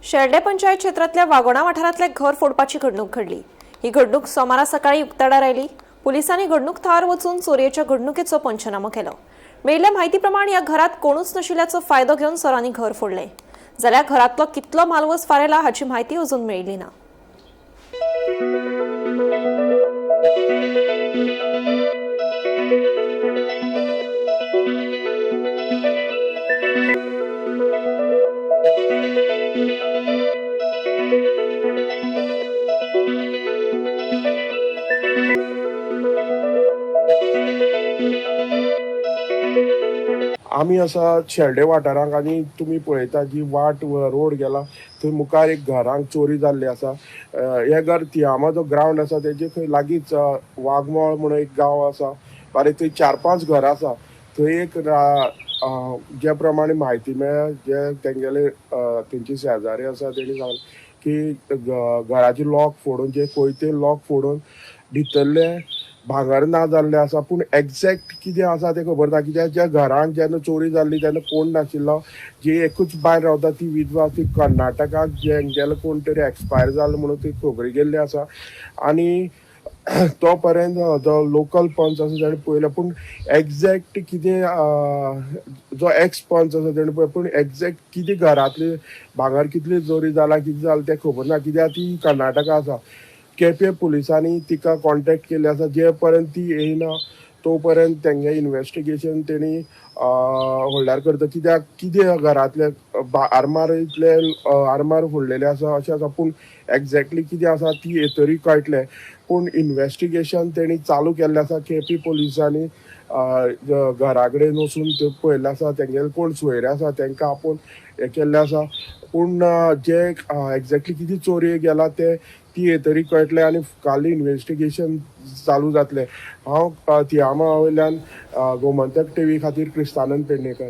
शेल्डें पंचायत क्षेत्रांतल्या वागोणा वाठारांतले घर फोडपाची घडणूक घडली. ही घडणूक सोमारा सकाळी उक्ताडार आयली. पुलिसांनी घडणूक थळार वचून चोरयेच्या घडणुकेचो पंचनामो केलो. मेळिल्ल्या म्हायती प्रमाण ह्या घरात कोणूच नाशिल्ल्याचो फायदो घेवन चोरांनी घर फोडलें. जाल्यार घरांतलो कितलो मालवस फारायला हाची म्हायती अजून मेळिल्ली ना. आमी आसा शेल्डे वाठारांत आनी तुमी पळयता जी वाट रोड गेला थंय मुखार एक घरांक चोरी जाल्ली आसा. हें घर तियामाचो ग्रावंड आसा तेजे खंय लागींच वागमोळ म्हणून एक गांव आसा. बारीक थंय 4-5 घरां आसा. थंय एक जे प्रमाणे म्हायती मेळ्ळ्या, जे तेंगेले तेंचे शेजारी आसा तेणी सांगलें की घराचे लॉक फोडून, जे कोयते लॉक फोडून भितरले भांगर ना जाल्लें आसा. पूण एग्जॅक्ट कितें आसा तें खबर ना, कित्याक ज्या घरांत जेन्ना चोरी जाल्ली तेन्ना कोण नाशिल्लो. जी एकूच बायल रावता ती विधवा, ती कर्नाटकाक जेंगेलो कोण तरी एक्सपायर जालो म्हणून ती खबरी गेल्ली आसा. आनी तो पर्यंत जो लोकल पंच आसा तेणें पळयलें, पूण एग्जॅक्ट कितें जो एक्स पंच आसा तेणें पळयलें, पूण एग्जॅक्ट कितें घरांतली भांगर कितली चोरी जाला कितें जालें तें खबर ना, कित्याक ती कर्नाटका आसा. केपें पुलिसांनी तिका कॉन्टेक्ट केल्ले आसा. जे पर्यंत ती येयना तो पर्यंत तेंगे इन्वेस्टिगेशन तेणी होल्डार करता, कित्याक कितें घरांतले आरमार इतले आरमार फोडलेले आसा अशें आसा, पूण एग्जॅक्टली कितें आसा ती येतरी कळटलें. पूण इन्वेस्टिगेशन तेणी चालू केल्लें आसा. केपी पुलिसांनी घरा कडेन वचून ते पळयल्लें आसा, तेंगेले कोण सोयरे आसा तेंकां आपोवन हें केल्लें आसा. पूण जे एग्जॅक्टली कितें चोरयेक गेला ते ती येतरी कळटलें आनी काल इन्वेस्टिगेशन चालू जातलें. हांव तियामा वयल्यान गोमंतक टीव्ही खातीर क्रिस्तानंद पेडणेकर.